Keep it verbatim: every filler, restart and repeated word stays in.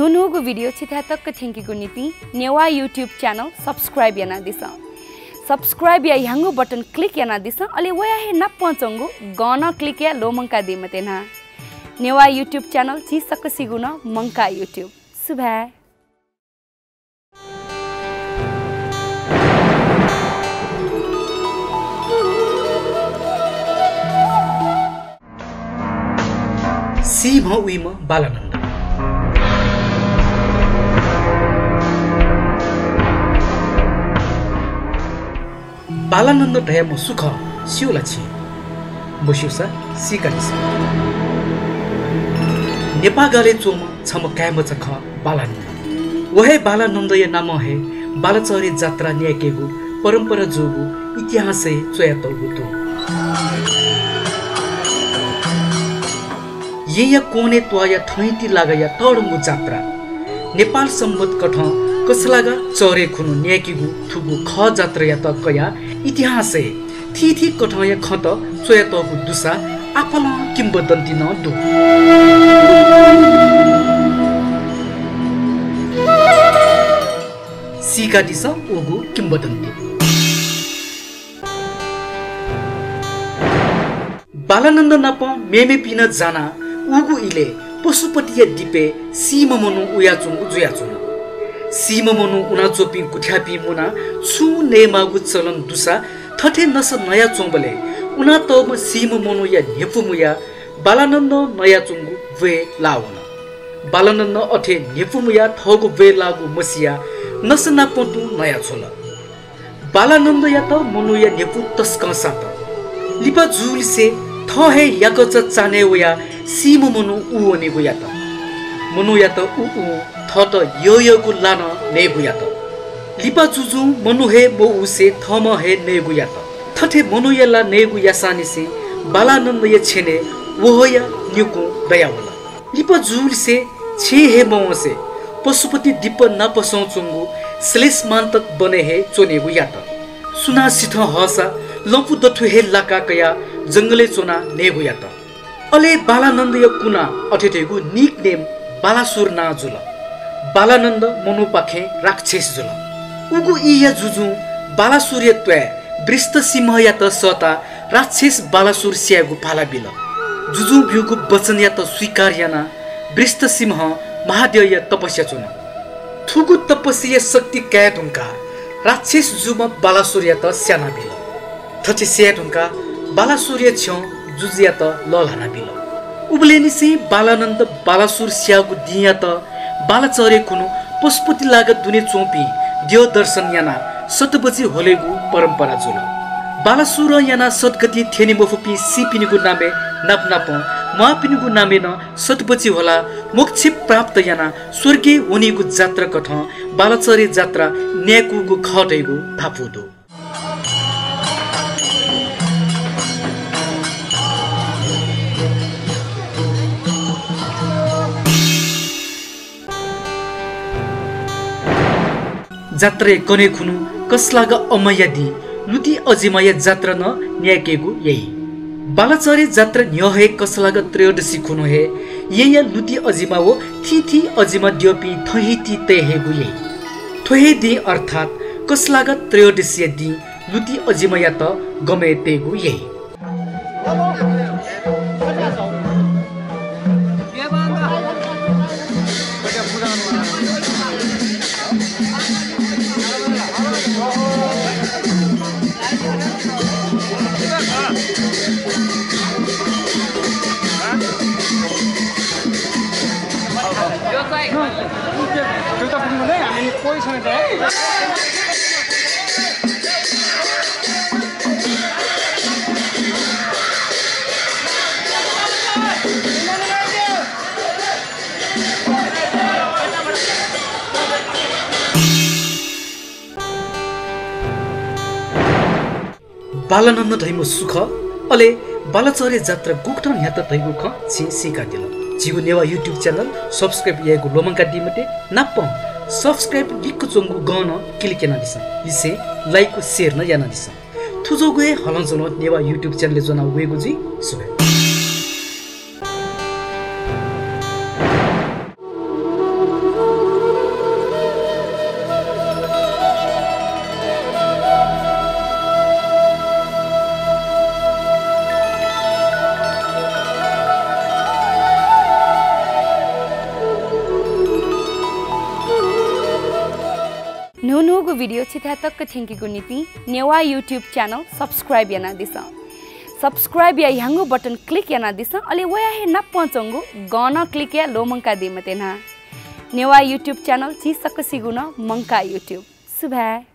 थुगु video छिथाय् तक थ्यंकेगु निंतिं नेवाः YouTube channel subscribe यानादिसँ। Subscribe या ह्याउँगु button click यानादिसँ, अले वया हे नापं च्वंगु गं नं click या ल्वःमंकादी मते न्हा। नेवाः YouTube channel झी सकसिगु नं मंकाः YouTube। सुभाय्। सीम्ह उइम्ह बालानन्द। बालानन्द धयाम्ह सु खः स्यू ला छिं? मस्यूसा सीकादिसँ। नेपाःगालय् च्वंम्ह छम्ह काय्‌मचा खः बालानन्द। व हे बालानन्दया नामं हे बालाचह्रे जात्रा न्यायेकेगु परम्परा जूगु इतिहासय् च्वयातःगु दु। येँया क्वने त्वाःया थँहिति लागाया तःधंगु जात्रा। नेपाल संवत् कथं कछलागा चह्रे खुन्हु न्यायेकेगु थुगु खः जात्रायात कयाः इतिहासय् थीथी कथंया खँत च्वयातःगु दुसा आपालं किंवदन्ती नं दु। सीकादिसँ उगु किंवदन्ती। बालानन्द नाप मेमेपिं नं जानाः उगु इलय् पशुपतिया दिपय् सीम्ह मनू उयाच्वंगु जुयाच्वन। सीम्ह मनू उनाच्वंपिं गुथ्याःपिं मुनाः छुं नयेमाःगु चलन दुसा थथे नसा नयाच्वंबलय् उनातःम्ह सीम्ह मनूया न्ह्यपु मुयाः बालानन्दं नयाच्वंगु ब्वय् लाः वन। बालानन्दं अथे न्ह्यपु मुयाः थःगु ब्वय् लाःगु मसियाः नसा नापं तुं नयाछ्वल। बालानन्दयात मनूया न्ह्यपु तसकं सात। लिपा जूलिसे थः हे याकःचा चान्हय् वयाः सीम्ह मनू उ वनेगु यात। मनूयात उ उं थःत यःयःगु ला नं नयेगु यात। लिपा जुजुं मनू हे मऊसे थःम्हं हे नयेगु यात। थथे मनूया ला नयेगु यासांनिसें बालानन्दया छेनय् वहःया निकुं दयावल। लिपा जूलिसे छेँय् हे मवंसे पशुपति दिप नापसं च्वंगु श्लेषमान्तक वनय् हे च्वनेगु यात। सुनां सिथं हःसा लँपु दथुइ हे लाका कयाः जंगलय् च्वनाः नयेगु यात। अले बालानन्दया कुना अथे धइगु nickname बालासुर नां जुल। बालानन्द मनूपाखें राक्षस जुल। उगु ईया जुजुं बालासुरया त्वाय् वृष्टसिंहयात सःताः राक्षस बालासुर स्यायेगु भाला बिल। जुजुं ब्यूगु वचनयात स्वीकार यानाः वृष्टसिंहं महाद्यःया तपस्या च्वन। थुगु तपस्याया शक्ति काये धुंकाः राक्षस जूम्ह बालासुरयात स्यानाबिल। थथे स्याये धुंकाः बालासुरया छ्यं जुजुयात लःल्हानाबिल। उबलय्‌निसें बालानन्द बालासुर स्याःगु दिंयात बालाचह्रे खुन्हु पशुपति लागा दुने च्वंपिं द्यः दर्शन यानाः सतबजि ह्वलेगु परम्परा जुल। बालासुरं यानाः सद्गति थ्यने मफुपिं सीपिनिगु नामय् नापनापं म्वाःपिनिगु नामय् नं सतबजि ह्वलाः मोक्ष प्राप्त यानाः स्वर्गय् वनीगु जात्राकथं बालाचह्रे जात्रा न्यायेकूगु खः धइगु धापू दु। जात्राया कन्हय् खुन्हु कछलागा अमाया दिं लुति अजिमाया जात्रा नं न्यायेकेगु याइ। बालाचह्रे जात्रा न्ह्यः हे कछलागा त्रयोदशी खुन्हु हे येँया लुति अजिमा व थीथी अजिमा द्यःपिं थँहिति तये हयेगु याइ। थ्व हे दिं अर्थात् कछलागा त्रयोदशीया दिं लुति अजिमायात गमय् तयेगु याइ। बालानन्द धइम्ह सु खः, अले बालाचह्रे जात्रा गुकथं न्ह्यात धइगु खँ छिं सीकादिल। झीगु नेवाः YouTube channel subscribe यायेगु ल्वःमंकादी मते, नापं subscribe लिक्क च्वंगु गं नं click यानादिसँ। लिसें like व share नं यानादिसँ। थुजोगु हे हलंज्वलं नेवाः YouTube channel-य् ज्वना वयेगु जुइ। सुभाय्। न्हून्हूगु video छिथाय् तक थ्यंकीगु निंतिं नेवाः YouTube channel subscribe यानादिसँ। Subscribe या ह्याउँगु button click यानादिसँ, अले वया हे नापं च्वंगु गं नं click याये ल्वःमंकादी मते न्हा। नेवाः YouTube channel झी सकसिगु नं मंकाः YouTube। सुभाय्।